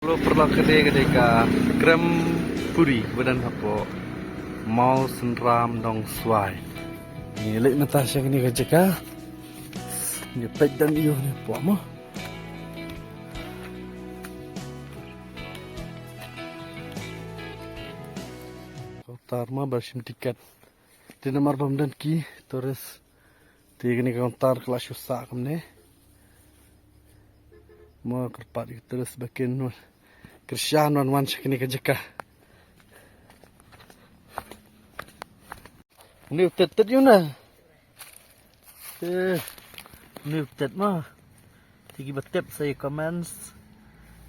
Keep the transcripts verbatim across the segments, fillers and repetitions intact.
Lo paralok, kane ka dei ka Krempuri ba don hapoh Mawsynram Nongswai. Ngi leit mynta sha kane ka jaka. Ngi peit don aiu ne hapoh mo. Counter mo ba shim tiket. Te namar ba ym don ki tourist. Te kane ka counter ka la shu sah kumne. Mo kyrpad ïa ki tourist ba kin wan kyrshan wan wan sha kane ka jaka. Une u tet tet ïa une. Eh, une u tet ma. Te kiba tip sa ïa comments.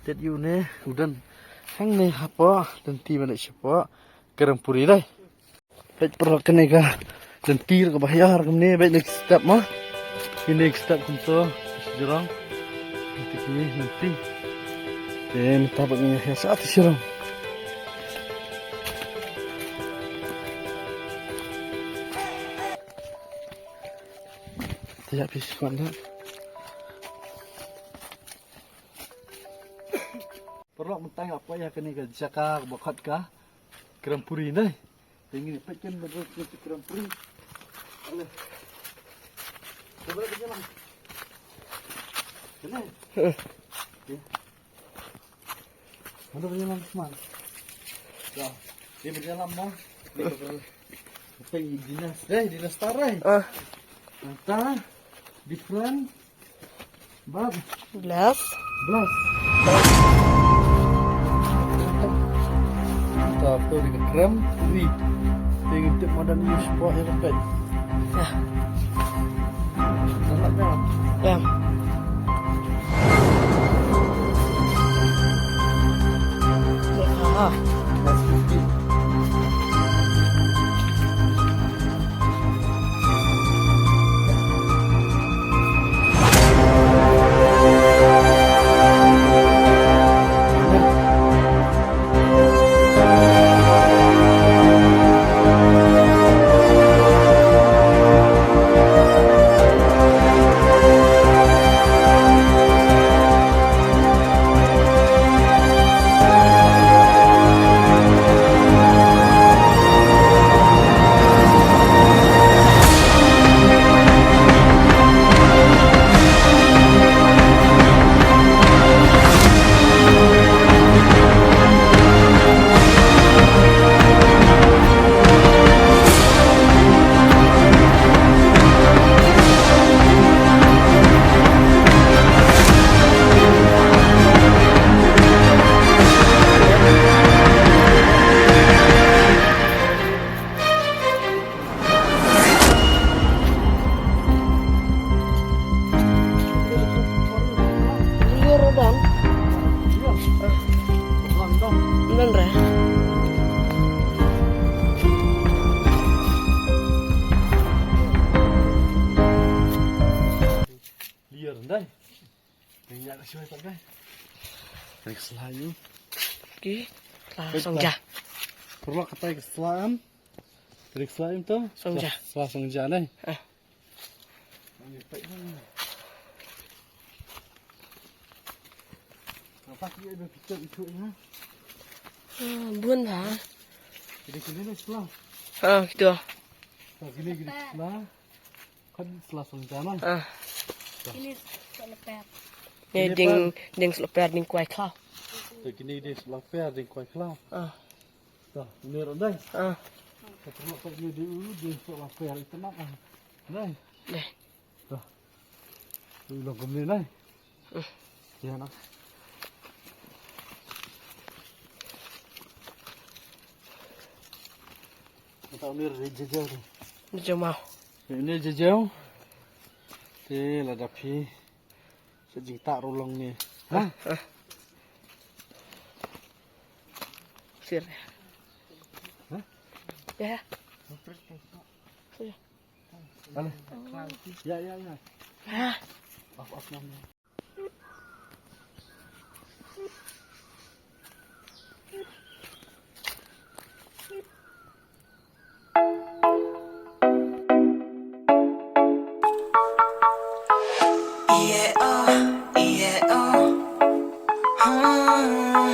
Tet ïa une u don hangne hapoh lynti ban leit shapoh Krempuri dei. Bad paralok, kane ka lynti ruh kaba hiar kumne, bad next step ma. Kine next step kumto, shajrong. Kine lynti. Te mynta ba ngi hiar sa te shajrong. Te ïa phi shuwa da. Paralok, mynta nga poi ha kane ka jaka ba khot ka Krempuri ne. Te ngin peit kan ba dei ka Krempuri. Ale. Coba kita lang. Kene. Mana punya lang, Usman? Ya. Dia berjalan dah. Dia berjalan. Apa ini dinas? Eh, dinas tarai. Ah. Entah. Different. Bab. Blast. Blast. Kita tu di Krempuri. Tinggi tip madan ni spot yang dekat. Ya. Sangat dah. Ya. Ah. Liur dang. Dang re. Liur dang. Yang yak shuwa tak kai. Kane ka sla ïa u. Ki. Sla song ja. Paralok, kata ka sla em. Trik slime tu. Song ja. Sla song ja nai. Ah. Apa ki ada picture itu ya? Ah, bun ha. Kini kini ni sla. Ah, gitu. Kini kini sla. Kan sla song ja nai. Ah. Kini sla per. Ni ding ding sla per ding kwai kla. Kini ding sla per ding kwai kla. Ah. Tuh, ini rondai. Ah. Kita nak buat ni dulu, dia untuk lapar itu nak ah. Dai. Dai. Tuh. Tu long kumne dai. Hmm. Ya nak. Kita ni ri jejau tu. Jejau mau. Ini jejau. Te lada phi. Sa jingtah ruh long ni. Ha? Ah. Sir. Ha? Ya. Sir. Ale. Ya, ya, ya. Ah. Off, off, off. Yeah, oh, yeah, oh. Hmm.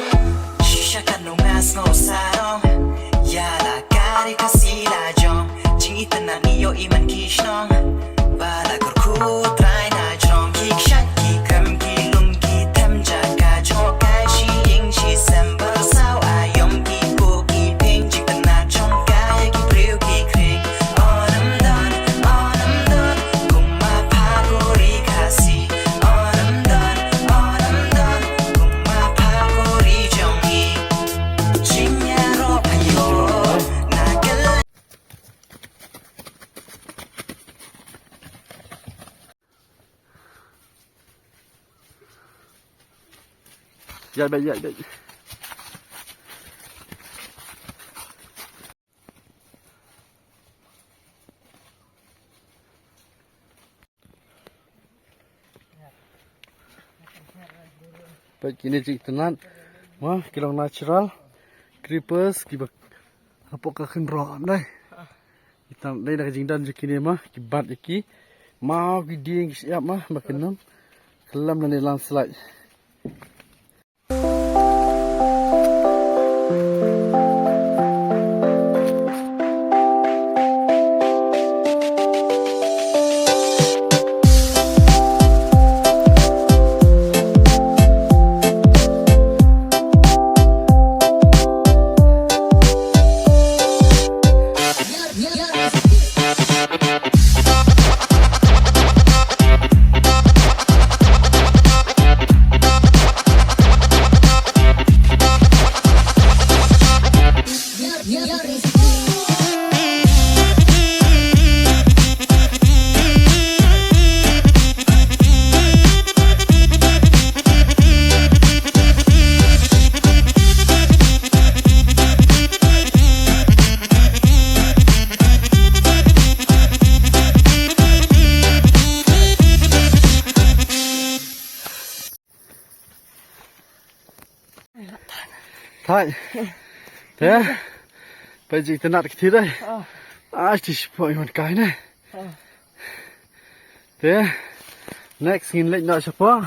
Ïaid beit, ïaid beit. Peit kine ki itynnad. Ma, ki long natural creepers kiba hapoh ka khynraw dei. Ki tang dei da ka jingdon jong kine ma, ki bat ïa ki. Ma, ki dieng ki shyiap ma, ma ki nang khlem lane landslide. Thait. Te. Peit ki itynnad ki thir dei. Ah. Ah, ti shipoi man kai ne. Ah. Te. Next ngin leit noh shapoh.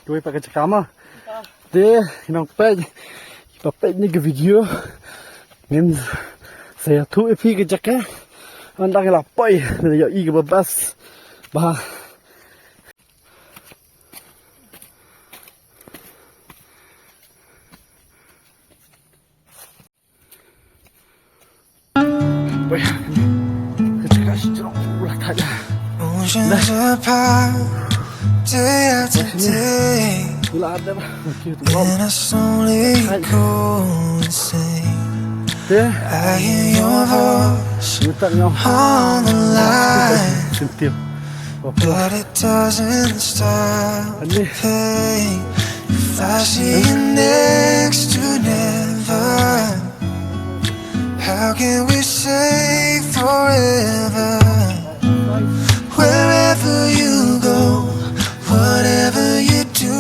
Kiwei pat ka jaka ma. Ah. Te, nang peit. Ba peit ïa kane ka video. Ngin sa ïathuh ïa phi ka jaka. Ynda ngi la poi. Ïohi kaba best. Ba. Oceans apart, day after day, and I slowly go insane. I hear your voice on the line, but it doesn't stop the pain. If I see you next to never, how can we say forever? Wherever you go, whatever you do,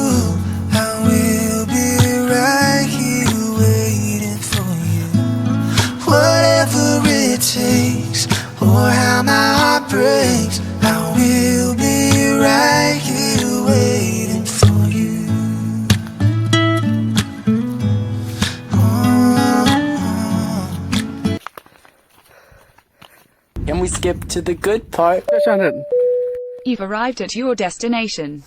I will be right here waiting for you. Whatever it takes, or how my heart breaks, I will be right here waiting for you. Oh. Can we skip to the good part? You've arrived at your destination.